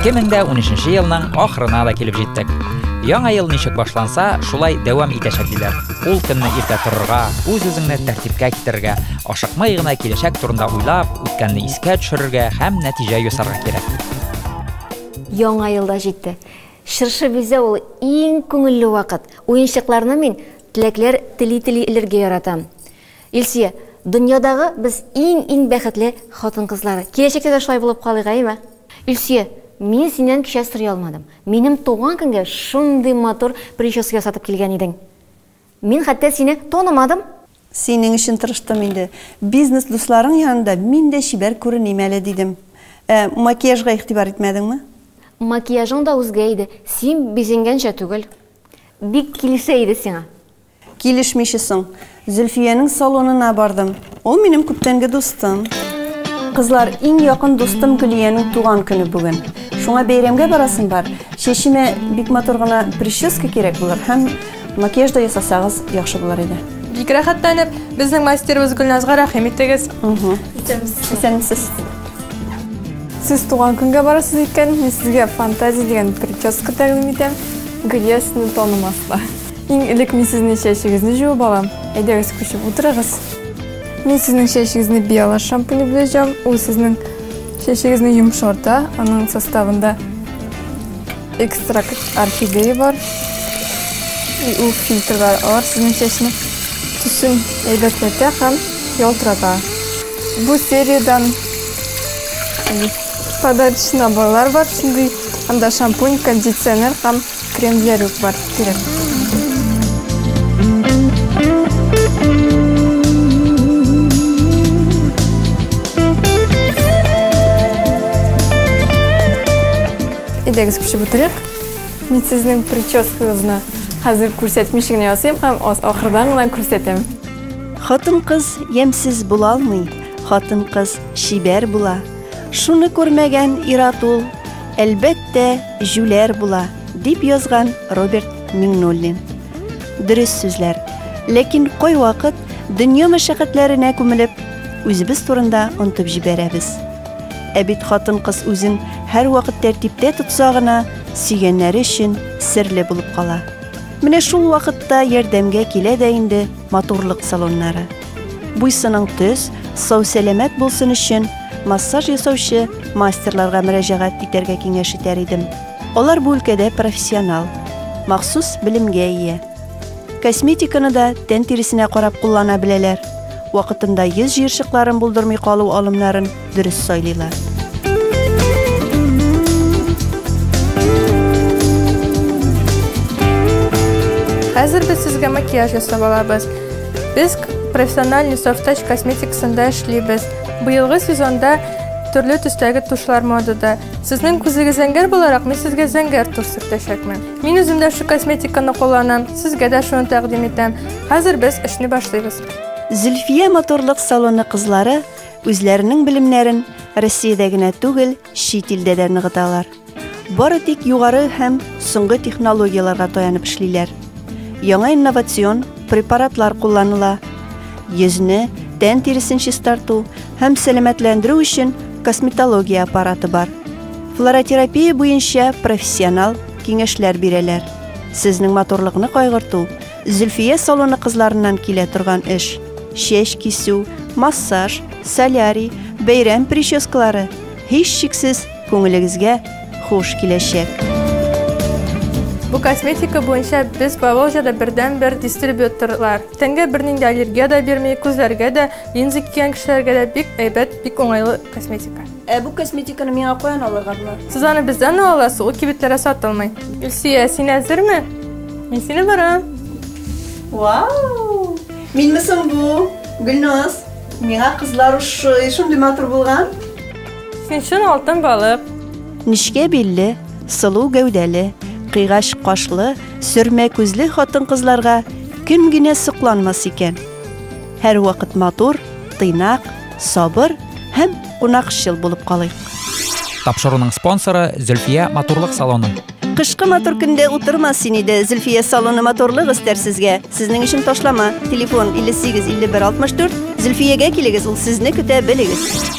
2013 елның ахырына да килеп җиттек. Яңа ел ничек башланса, шулай дәвам итәчәк диләр. Ул көнне иртә торырга, үз-үзеңне тәртипкә китерергә, ашыкмый гына киләчәк турында уйлап, үткәнне искә төшерергә һәм нәтиҗә ясарга кирәк. Яңа ел да җитте. Чыршы бизәү ул иң күңелле вакыт. Уенчыкларны мин теләкләр тели-тели элергә яратам. Илсөя, дөньядагы без иң-иң бәхетле хатын-кызлары. Киләчәктә дә шулай булып калыйк, әйеме? Илсөя, мин синнән кичә сорый алмадым. Минем туган көнгә шундый матур прическа ясатып килгән идең. Мин хәтта сине танымадым. Синең өчен тырыштым инде. Бизнес дусларың янында мин дә чибәр күреним әле, дидем. Ә макияжга игътибар итмәдеңме? Макияжың да үзгә иде, син бизәнгәнчә түгел. Бик килешә иде сиңа. Килешмичә соң. Зөлфиянең салонына бардым. Ул минем күптәнге дустым. Кызлар, иң якын дустым Гөлиянең туган көне бүген. Шуңа бәйрәмгә барасым бар. Чәчемә бик матур гына прическа кирәк булыр һәм макияж да ясасагыз яхшы булыр иде. Бик рәхәтләнеп, безнең мастерыбыз Гөлназга рәхим итегез. Исәнмесез. Сез туган көнгә барасыз икән, мин сезгә фантазия дигән прическа тәкъдим итәм. Гөлия сезне танымас та. Иң элек мин сезнең чәчегезне җуып алам. Әйдәгез, күчеп утырыгыз. Мин сезнең чәчегезне Биала шампуне белән җуам. Ул сезнең чәчегезне йомшарта. Аның составында экстракт орхидеи бар. И ул фильтрлар алар сезнең чәчне төсен әйбәтләтә һәм ялтырата. Бу сериядән подарочный наборлар бар. Шундый анда шампунь, кондиционер һәм кремләр үк бар. Кирәк. Әйдәгез, күчеп утырыйк. Мин сезнең прическагызны хәзер күрсәтмичә генә ясыйм һәм ахырдан гына күрсәтәм. Хатын-кыз ямьсез була алмый, хатын-кыз чибәр була. Шуны күрмәгән ир-ат ул, әлбәттә, җүләр була, дип язган Роберт Миңнуллин. Дөрес сүзләр. Ләкин кайвакыт дөнья мәшәкатьләренә күмелеп, үзебез турында онытып җибәрәбез. Ә бит хатын-кыз үзен һәрвакыт тәртиптә тотса гына, сөйгәннәре өчен серле булып кала. Менә шул вакытта ярдәмгә килә дә инде матурлык салоннары. Буйсының төз, сау-сәламәт булсын өчен массаж ясаучы мастерларга мөрәҗәгать итәргә киңәш итәр идем. Алар бу өлкәдә профессионал, махсус белемгә ия. Косметиканы да тән тиресенә карап куллана беләләр. Вакытында йөз җыерчыкларын булдырмый калу алымнарын дөрес сайлыйлар. Хәзер без сезгә макияж ясап алабыз. Без профессиональный софт-тач косметикасында эшлибез. Быелгы сезонда төрле төстәге тушлар модада. Сезнең күзегез зәңгәр буларак, мин сезгә зәңгәр туш сөртәчәкмен. Мин үзем дә шу косметиканы кулланам, сезгә дә шуны тәкъдим итәм. Хәзер без эшне башлыйбыз. Зөлфия матурлык салоны кызлары үзләренең белемнәрен Россиядә генә түгел, чит илдә дә ныгыталар. Бары тик югары һәм соңгы технологияләргә таянып эшлиләр. Яңа инновацион препаратлар кулланыла. Йөзне, тән тиресен чистарту һәм сәламәтләндерү өчен косметология аппараты бар. Флоротерапия буенча профессионал киңәшләр бирәләр. Сезнең матурлыкны кайгырту Зөлфия салоны кызларыннан килә торган эш. Чәч кисү, массаж, солярий, бәйрәм прическалары һичшиксез күңелегезгә хуш киләчәк. Бу косметика буенча без Поволжьяда бердәнбер дистрибьюторлар. Тәнгә бернинди аллергия да бирми, күзләргә дә, линза кигән кешеләргә дә бик әйбәт, бик уңайлы косметика. Ә бу косметиканы миңа каян алырга була? Сез аны бездән аласыз, ул кибетләрдә сатылмый. Илсөя, син әзерме? Мин сине барам. Вау! Минме соң бу? Гөлназ, миңа кызлар ошый, шундый матур булган. Син чын алтын балык. Нечкә билле, сылу гәүдәле, кыйгач кашлы, сөрмә күзле хатын-кызларга кем генә сокланмас икән? Һәрвакыт матур, тыйнак, сабыр һәм кунакчыл булып калыйк. Тапшыруның спонсоры Зөлфия матурлык салоны. Кышкы матур көндә утырма син иде. Зөлфия салоны матурлык өстәр сезгә. Сезнең өчен ташлама. Телефон 58 51 64. Зөлфиягә килегез, ул сезне көтә, белегез.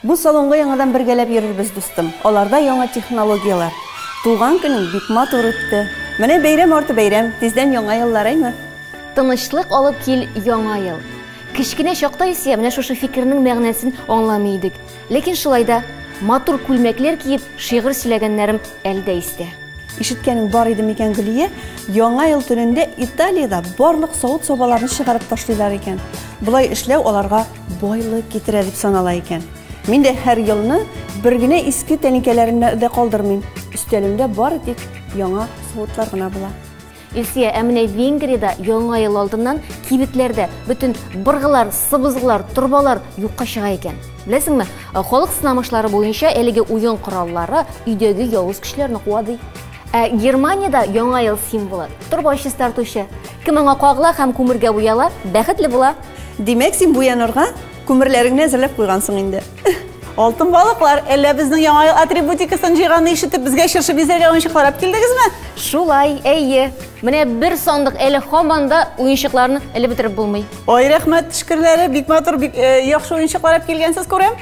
Бу салонга яңадан бергәләп йөрербез, дустым. Аларда яңа технологияләр. Туган көнең бик матур үтте. Менә бәйрәм арты бәйрәм, тиздән яңа еллар, әйме? Тынычлык алып кил, Яңа ел. Кечкенә чакта исә менә шушы фикернең мәгънәсен аңламый идек. Ләкин шулай да матур күлмәкләр киеп шигырь сөйләгәннәрем әле дә истә. Ишеткәнең бар иде микән, Гөлия? Яңа ел төнендә Италиядә барлык савыт-сабаларны чыгарып ташлыйлар икән. Болай эшләү аларга байлык китерә дип санала икән. Мин дә һәр елны бер генә иске тәлинкәләремне дә калдырмыйм. Өстәлемдә бары тик яңа савытлар гына була. Илсөя, ә менә Венгриядә Яңа ел алдыннан кибетләрдә бөтен быргылар, сыбызгылар, торбалар юкка чыга икән. Беләсеңме, халык сынамышлары буенча әлеге уен кораллары өйдәге явыз көчләрне куа ди. Ә Германиядә Яңа ел символы торба чистартучы. Кем аңа кагыла һәм күмергә буяла, бәхетле була. Димәк, син буянырга күмерләреңне әзерләп куйгансың инде. Алтын балыклар, әллә безнең Яңа ел атрибутикасын җыйганны ишетеп, безгә чыршы бизәргә уенчыклар алып килдегезме? Шулай, әйе. Менә бер сандык әле һаман да уенчыкларны элеп бетереп булмый. Ай, рәхмәт төшкерләре, бик матур, бик яхшы уенчыклар алып килгәнсез, күрәм.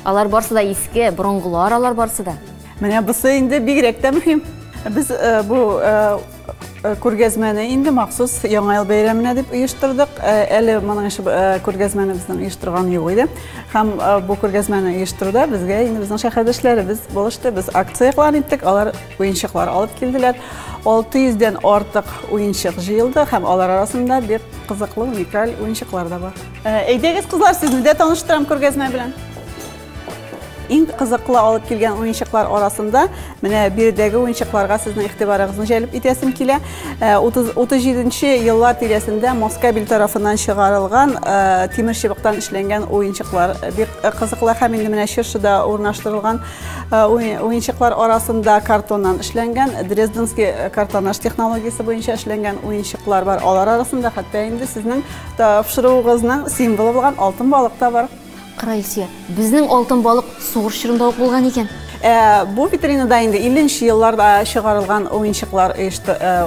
Алар барсы да иске, борынгылар алар барсы да. Менә бусы инде бигрәк тә мөһим. Без бу күргәзмәне инде махсус Яңа ел бәйрәменә дип оештырдык. Әле моның өчен күргәзмәне безнең оештырган юк иде. Һәм бу күргәзмәне оештыруда безгә инде безнең шәһәрдәшләребез булышты. Без акция игълан иттек, алар уенчыклар алып килделәр. 600 дән артык уенчык җыелды һәм алар арасында бик кызыклы, уникаль уенчыклар да бар. Әйдәгез, кызлар, сезне дә таныштырам күргәзмә белән. Иң кызыклы алып килгән уенчыклар арасында менә биредәге уенчыкларга сезнең игътибарыгызны җәлеп итәсем килә. 37 еллар тирәсендә Москабель тарафыннан чыгарылган тимер чыбыктан эшләнгән уенчыклар бик кызыклы һәм инде менә чыршыда урнаштырылган уенчыклар арасында картоннан эшләнгән Дрезденский картонаж технологиясе буенча эшләнгән уенчыклар бар. Алар арасында хәтта инде сезнең тапшыруыгызның символы булган алтын балык та бар. Кара, Илсөя, безнең алтын балык сугыш чорында ук булган икән. Бу витринада инде 50 елларда чыгарылган уенчыклар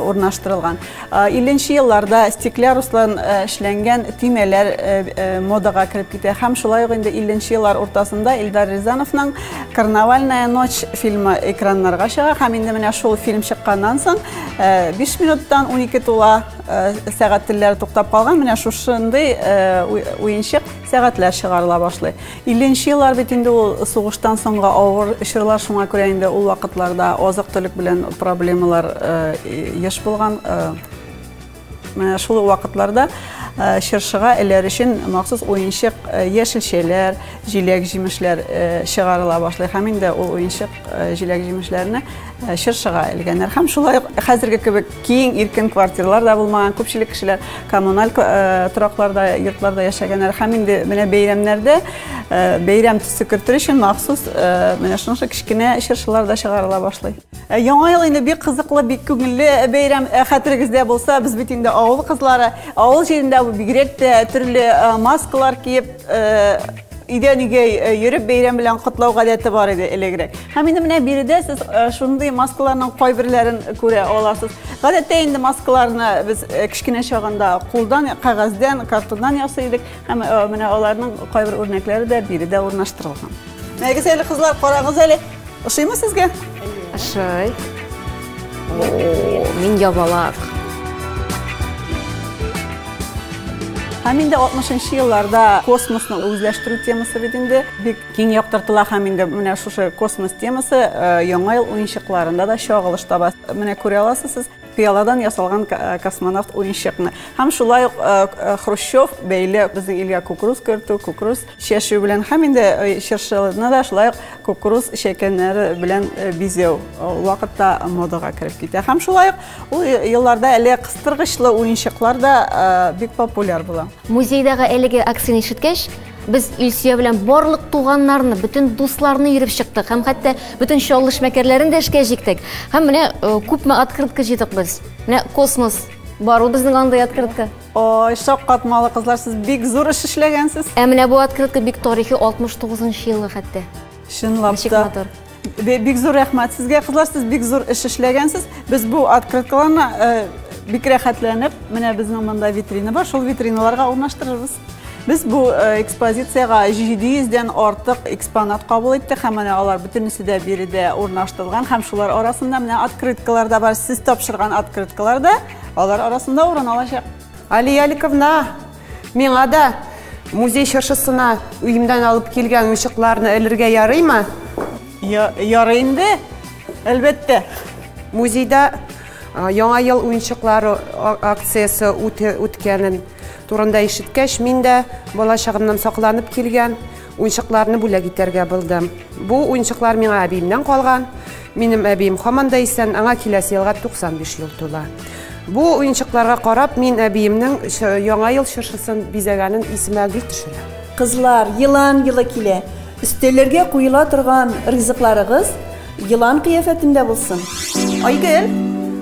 урнаштырылган. 50 елларда стеклярустан эшләнгән төймәләр модага кереп китә. Һәм шулай ук инде 50 еллар уртасында Илдар Рязановның Карнавальная ночь фильмы экраннарга чыга. Һәм инде менә шул фильм чыкканнан соң 5 минуттан 12 тула сәгать телләре туктап калган. Менә шушындый уенчык сәгатьләр чыгарыла башлый. 50 еллар бит инде ул сугыштан соңгы авыр чорлар, шуңа күрә инде ул вакытларда азык-төлек белән проблемалар еш булган. Менә шул вакытларда чыршыга эләр өчен махсус уенчык яшелчәләр, җиләк-җимешләр чыгарыла башлый. Һәм инде ул уенчык җиләк-җимешләрне чыршыга элгәннәр. Һәм шулай ук хәзерге кебек киң, иркен квартиралар да булмаган, күпчелек кешеләр коммуналь торакларда, йортларда яшәгәннәр. Һәм инде менә бәйрәмнәрдә бәйрәм төсе кертер өчен махсус менә шушы кечкенә чыршылар да чыгарыла башлый. Яңа ел инде бик кызыклы, бик күңелле бәйрәм. Хәтерегездә булса, без бит инде авыл кызлары, авыл җирендә бигрәк тә төрле маскалар киеп, өйдән өйгә йөреп бәйрәм белән котлау гадәте бар иде элегрәк. Һәм инде менә биредә сез шундый маскаларның кайберләрен күрә аласыз. Гадәттә инде маскаларны без кечкенә чагында кулдан, кәгазьдән, картоннан ясый идек. Һәм менә аларның кайбер үрнәкләре дә биредә урнаштырылган. Әйдәгез әле, кызлар, карагыз әле. Ошыймы сезгә? Ошый. О, мин ябалак. Һәм инде 60 елларда космосны үзләштерү темасы бит инде бик киң яктыртыла, һәм инде менә шушы космос темасы Яңа ел уенчыкларында да чагылыш таба. Менә күрә аласыз сез пыяладан ясалган космонавт уенчыкны. Һәм шулай ук Хрущев бәйле безнең илгә кукуруз кертү, кукуруз чәчү белән, һәм инде чыршыны да шулай ук кукуруз чәкәннәре белән бизәү вакытта модага кереп китә. Һәм шулай ук ул елларда әле кыстыргычлы уенчыклар да бик популяр була. Музейдагы әлеге акцияне ишеткәч, без Илсөя белән барлык туганнарны, бөтен дусларны йөреп чыктык һәм хәтта бөтен Чаллы эшмәкәрләрен дә эшкә җиктек. Һәм менә күпме открытка җыйдык без. Менә космос бар ул безнең андый открытка. Ой, шаккатмалы, кызлар, сез бик зур эш эшләгәнсез. Ә менә бу открытка бик тарихи, 69 елгы хәтта. Чынлап Ничек та. матур. Бик зур рәхмәт сезгә, кызлар, сез бик зур эш эшләгәнсез. Без бу открыткаларны бик рәхәтләнеп, менә безнең монда витрина бар, шул витриналарга урнаштырырбыз. Без бу экспозициягә 700 дән артык экспонат кабул иттек һәм менә алар бөтенесе дә биредә урнаштырылган һәм шулар арасында менә открыткалар да бар. Сез тапшырган открыткалар да алар арасында урын алачак. Алия Аликовна, миңа да музей чыршысына өемдән алып килгән уенчыкларны элергә ярыймы? Ярый инде, әлбәттә. Музейда Яңа ел уенчыклары акциясе үткәнен турында ишеткәч, мин дә бала чагымнан сакланып килгән уенчыкларны бүләк итәргә булдым. Бу уенчыклар миңа әбиемнән калган. Минем әбием һаман да исән, аңа киләсе елга 95 ел тула. Бу уенчыкларга карап, мин әбиемнең Яңа ел чыршысын бизәгәнен исемә гел төшерәм. Кызлар, елан елы килә. Өстәлләргә куела торган ризыкларыгыз Елан кыяфәтендә булсын. Айгөл,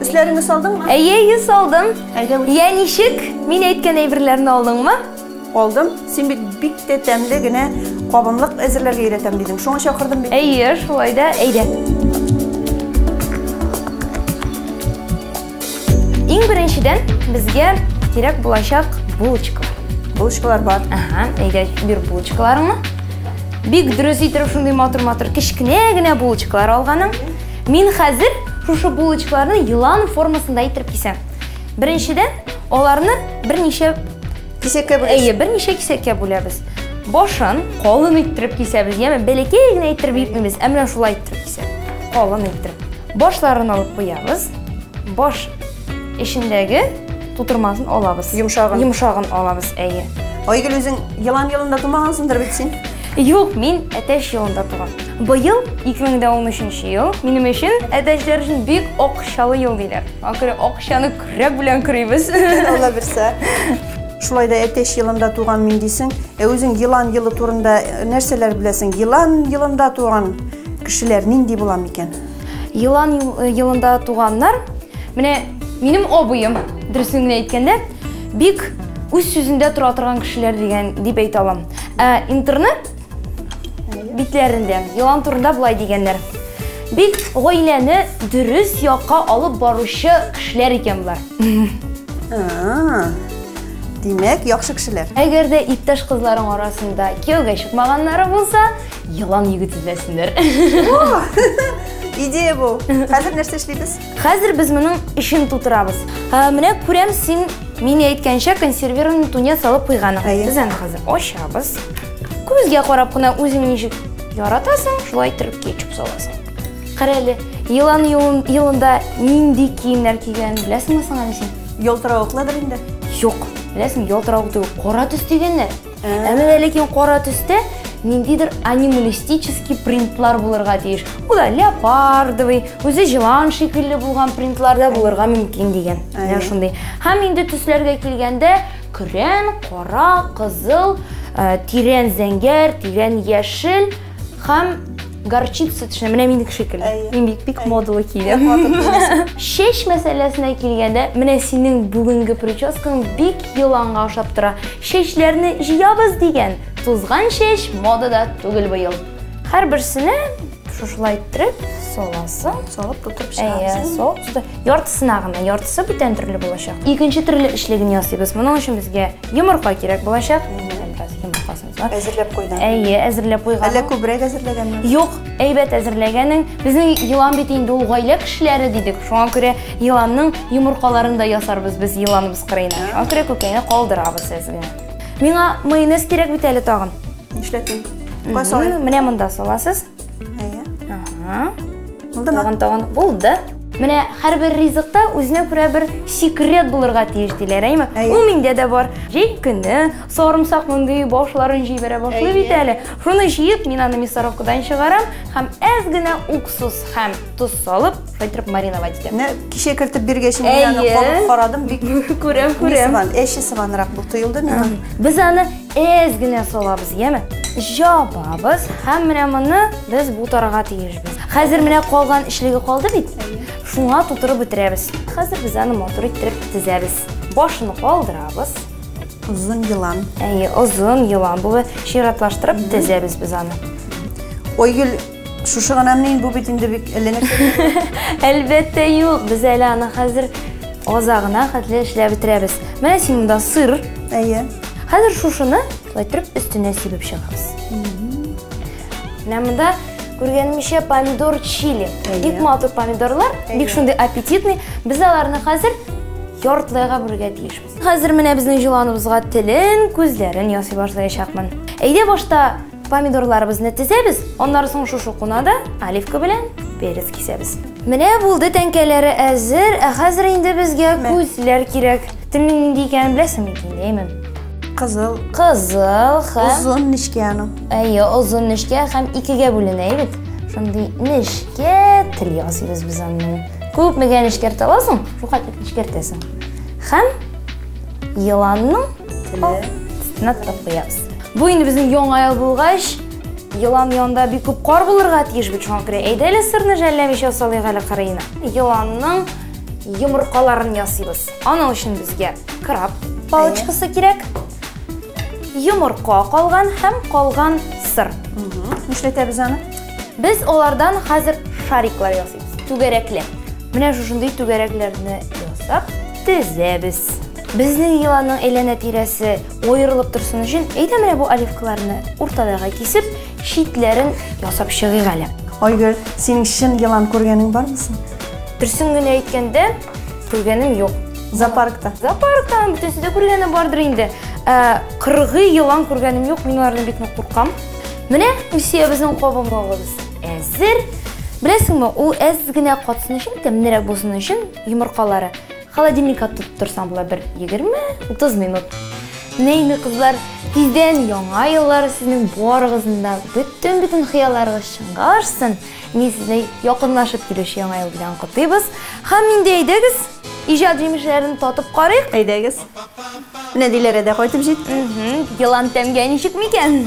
өсләреңне салдыңмы? Әйе, әйе, салдым. Әйдә, үт. Я ничек? Мин әйткән әйберләрне алдыңмы? Алдым. Син бит бик тә тәмле генә кабымлык әзерләргә өйрәтәм дидең. Шуңа чакырдым бит. Әйе, шулай да. Әйдә. Иң беренчедән безгә кирәк булачак булочкалар. Булочкалар бар. Ага, әйдә, бир булочкаларыңны. Бик дөрес итеп шундый матур-матур кечкенә генә булочкалар алганым. Мин хәзер шушы булочкаларны елан формасында итеп кисәм. Беренчедән, аларны берничә кисәккә бүләбез. Әйе, берничә кисәккә бүләбез. Башын калын иттереп кисәбез, яме бәләкәй генә иттереп итмибез, ә менә шулай иттереп кисәбез. Калын иттереп. Башларын алып куябыз. Баш эчендәге тутырмасын алабыз. Йомшагын. Йомшагын алабыз, әйе. Айгөл, үзең елан елында тумагансыңдыр бит син? Юк, мин әтәч елында туган. Быел 2013 ел минем өчен әтәчләр өчен бик акчалы ел диләр. Аңа күрә акчаны көрәк белән көрибез. Алла бирсә. Шулай да әтәч елында туган мин дисең. Ә үзең елан елы турында нәрсәләр беләсең? Елан елында туган кешеләр нинди була микән? Елан елында туганнар, менә минем абыем, дөресен генә әйткәндә, бик үз сүзендә тора торган кешеләр дигән дип әйтә алам. Ә интернет битләрендә елан турында болай дигәннәр. Бик гаиләне дөрес якка алып баручы кешеләр икән болар. Димәк, яхшы кешеләр. Әгәр дә иптәш кызларың арасында кияүгә чыкмаганнары булса, елан егет эзләсеннәр. Идея бу. Хәзер нәрсә эшлибез? Хәзер без моның эчен тутырабыз. Менә күрәм, син мин әйткәнчә консервированный тунец алып куйганың. Без аны хәзер ачабыз. Күзгә карап кына үзең ничек яратасың, шулай итеп кетчуп саласың. Кара әле, елан елында нинди киемнәр кигәнен беләсеңме соң әле син? Ялтыравыклыдыр инде. Юк, беләсең, ялтыравык түгел, кара төс дигәннәр. Ә менә ләкин кара төстә ниндидер анималистический принтлар булырга тиеш. Ул да леопардовый, үзе җылан шикелле булган принтлар да булырга мөмкин дигән. Менә шундый. Һәм инде төсләргә килгәндә, көрән, кара, кызыл, тирән зәңгәр, тирән яшел һәм горчица төшенә. Менә минеке шикелле. Мин бик бик модалы киям. Чәч мәсьәләсенә килгәндә, менә синең бүгенге прическаң бик еланга ошап тора. Чәчләрне җыябыз дигән, тузган чәч модада түгел быел. Һәрберсенә шушылай иттереп саласың. Салып тутырып Әйе, чыгарсың. салып тутырып. Яртысына гына, яртысы бүтән төрле булачак. Икенче төрле эчлеген ясыйбыз. Моның өчен безгә йомырка кирәк булачак. Бераз йомыркасын сал. Әзерләп куйдың. Әйе, әзерләп куйган. Әллә күбрәк әзерләгәнме? Юк, әйбәт әзерләгәнең. Безнең елан бит инде ул гаилә кешеләре дидек. Шуңа күрә еланның йомыркаларын да ясарбыз без еланыбыз кырыена. Шуңа күрә күкәйне калдырабыз әз генә. Миңа майонез кирәк бит әле тагын. Нишләтим? Кая салыйм? Менә монда саласыз. Әйе. Ага. Булдымы? Тагын, тагын. Булды. Менә һәрбер ризыкта үзенә күрә бер секрет булырга тиеш диләр, әйме? Әйе. Ул миндә дә бар. Җәй көне сарымсак мондый башларын җибәрә башлый бит әле. Шуны җыеп, мин аны мясорубкадан чыгарам һәм әз генә уксус һәм тоз салып, шулай итеп мариновать итәм. Менә кичә кертеп биргәч, мин аны Әйе. кабып карадым, бик Күрәм, күрәм. Сыман, әче сыманрак бу тоелды миңа. Без аны әз генә салабыз, яме? Җабабыз һәм менә моны без бутарга тиешбез. Хәзер менә калган эчлеге калды бит. Шуңа тутырып бетерәбез. Хәзер без аны матур иттереп тезәбез. Башын калдырабыз. Озын елан. Әйе, озын елан бу. Чиратлаштырып тезәбез без аны. Ойгөл, шушы гына мин бу бит инде бик әллә нәрсә. Әлбәттә юк, без әле аны хәзер азагына хәтле эшләп бетерәбез. Менә син монда сыр. Әйе. Хәзер шушыны шулай иттереп өстенә сибеп чыгабыз. Менә монда күргәнемчә помидор чили. Бик матур помидорлар, бик шундый аппетитный. Без аларны хәзер яртылайга бүлергә тиешбез. Хәзер менә безнең җыланыбызга телен, күзләрен ясый башлаячакмын. Әйдә башта помидорларыбызны тезәбез, аннары соң шушы кунада оливка белән перец кисәбез. Менә булды тәңкәләре әзер, ә хәзер инде безгә күзләр кирәк. Телнең нинди икәнен беләсең микән, әйме? Кызыл. Кызыл һәм озын нечкә аның. Әйе, озын нечкә һәм икегә бүленә бит. Шундый нечкә тел ясыйбыз без аның. Күпмегә нечкәртә аласың, шул хәтле нечкәртәсең. Һәм еланның теле өстенә тотып куябыз. Бу инде безнең яңа ел булгач, елан янында бик күп кар булырга тиеш бит, шуңа күрә әйдә әле сырны жәлләмичә салыйк әле кырыена. Еланның йомыркаларын ясыйбыз. Аның өчен безгә краб палочкасы кирәк, йомырка калган һәм калган сыр. Нишләтәбез аны? Без алардан хәзер шариклар ясыйбыз, түгәрәкле. Менә шушындый түгәрәкләрне ясап тезәбез. Безнең еланның әйләнә-тирәсе аерылып торсын өчен, әйдә менә бу оливкаларны уртадага кисеп, читләрен ясап чыгыйк әле. Айгөл, синең чын елан күргәнең бармы соң? Дөресен генә әйткәндә, күргәнем юк. Зоопаркта. Зоопаркта бөтенесе дә күргәне бардыр инде. Кыргый елан күргәнем юк, мин алардан бик нык куркам. Менә Люсия безнең кабымлыгыбыз әзер. Беләсеңме, ул әз генә катсын өчен, тәмлерәк булсын өчен йомыркалары холодильникка тотып торсаң була бер 20-30 минут. Менә инде кызлар, тиздән яңа еллар сезнең барыгызның да бөтен-бөтен хыялларыгыз чынга ашсын. Мин сезне якынлашып килүче яңа ел белән котлыйбыз. Һәм инде әйдәгез, иҗат җимешләрен татып карыйк. Әйдәгез. Менә Диләрә дә кайтып җитте. Елан тәмгә ничек микән?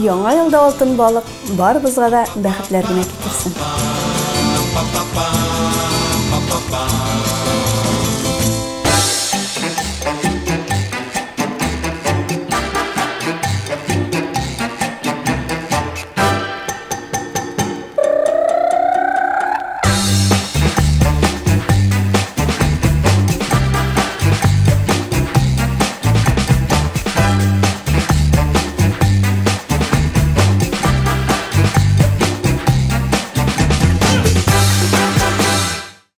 Яңа елда алтын балык барыбызга да бәхетләр генә китерсен.